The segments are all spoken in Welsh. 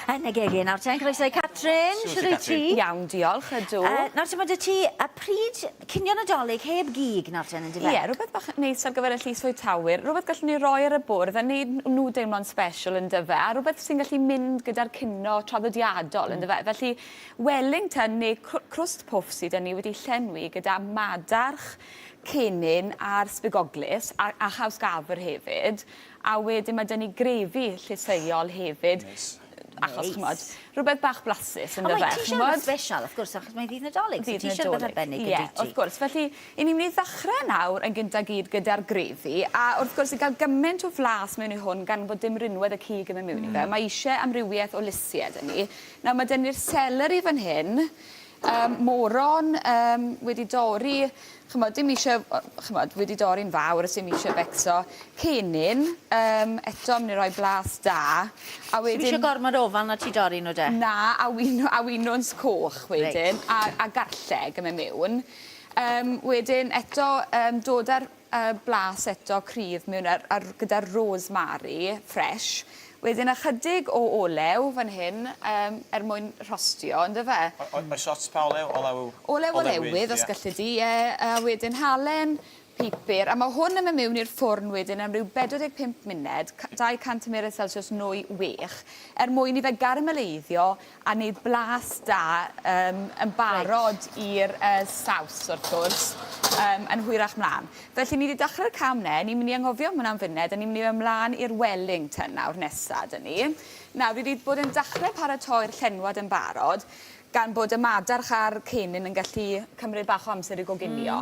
Yn y gegin nawr ten, croeso i Catrin, shwd wyt ti? Iawn, diolch, ydw. Uh, nawr te, mae dy ti y pryd cinio Nadolig heb gig nawr ten, yndyfe? Ie, rhywbeth bach neis ar gyfer y llys fwytawyr, rhywbeth gallwn ni roi ar y bwrdd a neud nhw deimlo'n special yndyfe, a rhywbeth sy'n gallu mynd gyda'r cinio traddodiadol mm. yndyfe. Felly Wellington neu crwst puff sydd 'da ni wedi llenwi gyda madarch, cennin a'r sbigoglys a, a chaws gafr hefyd. A wedyn ma' 'da ni grefi llysieuol hefyd. Neis. Achos ch'mod, rhwbeth bach blasus on'd Ond yfe? mae ti eisiau rhywbeth special wrth gwrs achos mae'n ddydd Nadolig so ti eisiau rhywbeth arbennig yn dwyt ti? Ie, wrth gwrs. Felly, 'yn ni myn' i ddechre nawr yn gynta gyd gyda'r grefi a wrth gwrs i ga'l gyment o flas mewn i hwn gan bod dim rinwedd y cig yn myn' miwn i fe mae isie amrywieth o lysie 'da ni. Nawr ma' 'da ni'r seleri fan hyn yym moron yym wedi dorri ch'mod dim isie yy ch'mod wedi dorri'n fawr os dim isie becso. Cennin yym eto myn' i roi blas da a wedyn... Sim isie gormod o ofal na ti dorri n'w de? Na a win- a winwns coch wedyn. Reit. A a garlleg yn myn' miwn. Yym wedyn eto yym dod â'r yy blas eto cryf mewn ar ar gyda'r rosemary fresh. Wedyn ychydig o olew fan hyn yym er mwyn rhostio on'd yfe? O- o- oes ots pa olew? Olew Olew olewydd os gallu di ie a wedyn halen, pupur a ma' hwn yn myn' miwn i'r ffwrn wedyn am ryw 45 munud 200 tymheredd celsius nwy wech er mwyn i fe garameleiddio a neud blas da yym yn barod i'r yy saws wrth gwrs yym yn hwyrach mlan. Felly ni 'di dechre'r cam 'ne, ni'n myn' i anghofio am hwnna am funed a ni'n myn' i fyn' mlan i'r Wellington nawr nesa 'dyn ni. Nawr fi 'di bod yn dechre paratoi'r llenwad yn barod gan bod y madarch a'r cennin yn gallu cymryd bach o amser i goginio.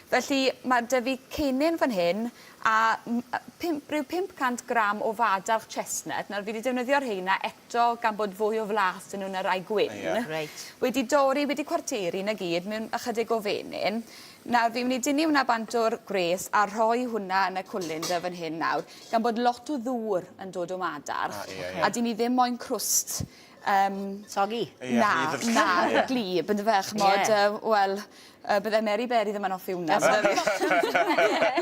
Felly ma' 'da fi cennin fan hyn a m- yy pump ryw 500 gram o fadarch chestnut. Nawr fi 'di defnyddio'r rheina eto gan bod fwy o flas 'dyn nhw na rai gwyn. Ie. Reit. Wedi dorri, wedi cwarteru 'na gyd mewn ychydig o fenyn. Nawr fi myn' i dynnu wnna bant o'r gwres a rhoi hwnna yn y cwlyn 'da fan hyn nawr gan bod lot o ddŵr yn dod o madarch. A ie ie. A 'dyn ni ddim moyn crwst yym... Soggy. Ie. Na na gwlyb yndyfe ch'mod yy wel yy bydde Mary Berry ddim yn offi wnna bydde fe?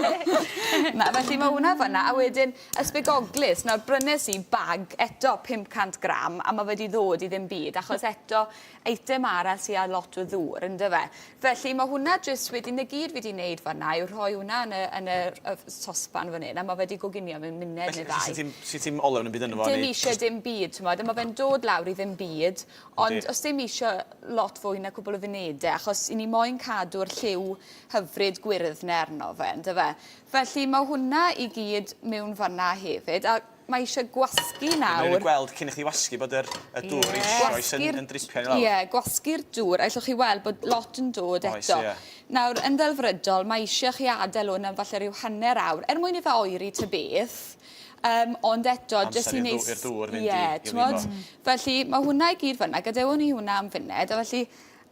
Na felly ma' wnna fyn 'na a wedyn y sbigoglys nawr brynes i bag eto 500 gram a ma' fe 'di ddod i ddim byd achos eto eitem arall sy â lot o ddŵr yndyfe? Felly ma' hwnna jyst wedi 'na gyd fi 'di neud fan 'na yw rhoi hwnna yn y yn y y sosban fan 'yn a ma' fe 'di goginio mewn muned neu ddau. Felly sy ti'n olew na'm byd yno fo neu... Dim isie dim byd t'mod a ma' fe'n dod lawr i ddim byd ond os dim isie lot fwy na cwpwl o funede achos 'yn ni moyn cadw'r lliw hyfryd gwyrdd 'ne arno fe yndyfe? Felly ma' hwnna i gyd mewn fan 'na hefyd a Mae eisiau gwasgu nawr. Mae'n rhaid gweld cyn i chdi wasgu bod yr y dŵr eisoes yn yn dripio i lawr. Ie, gwasgu'r dŵr. Allwch chi weld bod lot yn dod eto. Oes, ie. Nawr, yn ddelfrydol, mae eisiau chi adael hwn am falle rhyw hanner awr, er mwyn i fe oeri ta beth. Um, ond eto, jyst i neud... Amser i'r dŵr fynd i, Ie, t'mod? Felly, mae hwnna i gyd fyna. Gadewwn ni hwnna am funed. A felly,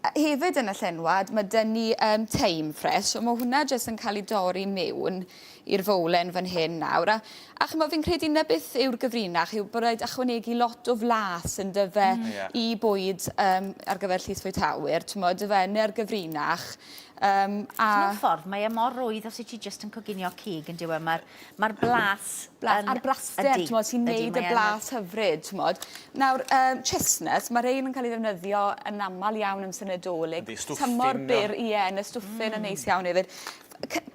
Hefyd yn y llenwad ma' 'da ni yym thyme fresh so ma' hwnna jyst yn ca'l 'i dorri miwn i'r fowlen fan hyn nawr a a ch'mo' fi'n credu 'na beth yw'r gyfrinach yw bo' raid ychwanegu lot o flas yndyfe... Hmm. Ie. ...i bwyd yym ar gyfer llys fwytawyr t'mod yfe 'na'r gyfrinach yym a... Mewn ffordd mae e mor rwydd os wyt ti jyst yn coginio cig yndyw e ma'r ma'r blas Blas a'r braster t'mod sy'n neud y blas hyfryd t'mod. Nawr yym chestnuts ma' rein yn ca'l 'u ddefnyddio yn amal iawn amser Nadolig. Yndi stwffin. Tymor byr ie yn y stwffin yn neis iawn hefyd.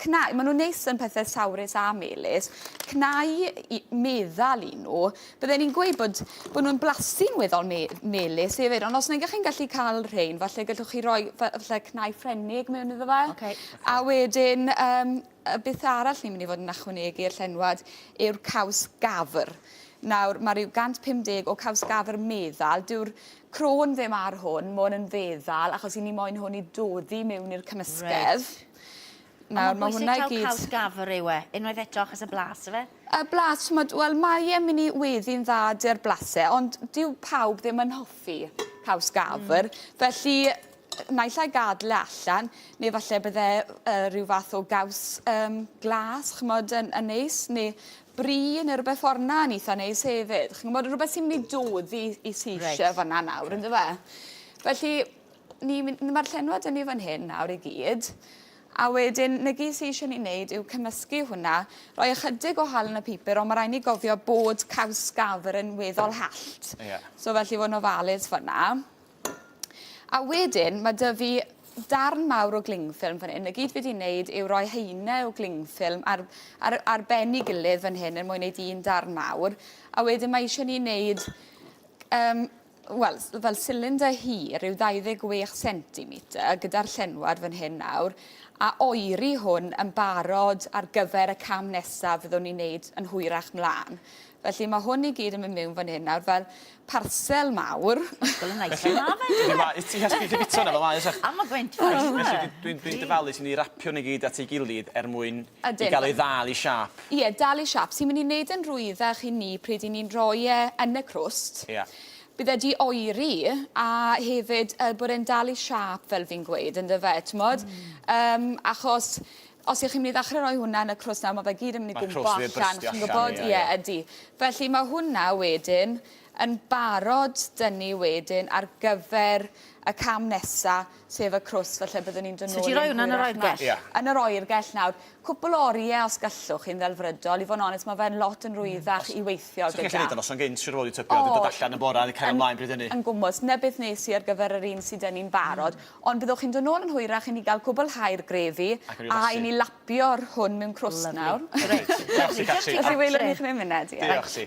Cnau ma' nw'n neis yn pethe sawrus a melys. Cnau i meddal 'yn n'w. Bydden i'n gweud bod bo' nw'n blasu'n weddol me- melys hefyd ond os nag 'ych chi'n gallu ca'l rhein falle gallwch chi roi falle cnau Ffrenig mewn iddo fe. Oce. A wedyn yym Y beth arall ni'n mynd i fod yn ychwanegu i'r llenwad yw'r caws gafr. Nawr, mae rhyw 150 o caws gafr meddal. Dyw'r crôn ddim ar hwn, mae hwn yn feddal, achos i ni moyn hwn i doddi mewn i'r cymysgedd. Reit. Nawr, mae hwnna i gyd... Ond mae'n bwysig taw caws gafr yw e, unwaith eto achos y blas yfe? Y blas, ch'mod, wel mae e'n mynd i weddi'n dda 'dy'r blase, ond dyw pawb ddim yn hoffi caws gafr. Felly, naill ai gadl e allan, neu falle bydde yy rhyw fath o gaws yym glas, ch'mod, yn yn neis, neu brie neu rwbeth ffor 'na yn itha neis hefyd. Chi'n gwbod, rwbeth sy'n mynd i doddi i sy isie fan 'na nawr, on'd yfe? Felly, ni myn- ma'r llenwad 'da ni fan hyn nawr i gyd. A wedyn, 'na gyd sy eisiau ni wneud yw cymysgu hwnna, rhoi ychydig o halen a pupur, ond mae rhaid ni gofio bod caws gafr yn weddol hallt. Ie. So felly fod yn ofalus fyna. A wedyn, mae 'da fi darn mawr o glingffilm fan hyn. 'Na gyd fi 'di wneud yw rhoi haenau o glingffilm ar, ar, ar ben ei gilydd fan hyn er mwyn wneud un darn mawr. A wedyn mae eisiau ni wneud um, wel, fel cylinder hir yw 26 centimetr gyda'r llenwad fan hyn nawr, a oeri hwn yn barod ar gyfer y cam nesaf fyddwn ni'n wneud yn hwyrach mlaen. Felly mae hwn i gyd yn mynd mewn fan hyn nawr fel parsel mawr. Wel yn neis yna fe yndyw e? Ti'n casglu dy bita yna fel mae oes? A ma' gwynt ffres yma. Felly dwi'n dwi dyfalu ti'n ei rapio nhw i gyd at ei gilydd er mwyn i gael ei ddal i siâp. Ie, dal i siâp. Sy'n mynd i wneud yn rhwyddach i ni pryd i ni'n rhoi e yn y crwst. Ie. Bydd e 'di oeri a hefyd bod e'n dal i siâp fel fi'n gweud yndyfe t'mod? Yym achos os 'ych chi'n mynd i ddachre roi hwnna yn y crwst nawr ma' fe gyd yn mynd i gwmpo allan chi'n gwbod? Ie ydi. Felly ma' hwnna wedyn yn barod 'da ni wedyn ar gyfer y cam nesa sef y crwst falle byddwn ni'n dod nôl. So ti roi hwnna yn yr oergell? Ie. Yn yr oergell nawr. Cwpwl o orie os gallwch chi'n ddelfrydol. I fod yn onest ma' fe'n lot yn rwyddach i weithio gyda. Sa chi'n gallu neud o noson gynt siŵr o fod dwi'n tybio a dod allan yn bora a cario mlaen bryd hynny. Yn gwmws. 'Na beth nes i ar gyfer yr un sy 'da ni'n barod. Ond byddwch chi'n dod nôl yn hwyrach i ni ga'l cwblhau'r grefi a i ni lapio'r hwn mewn crwst nawr. Reit. Diolch ti Catrin. Felly welwn ni chi mewn muned ie. Diolch ti.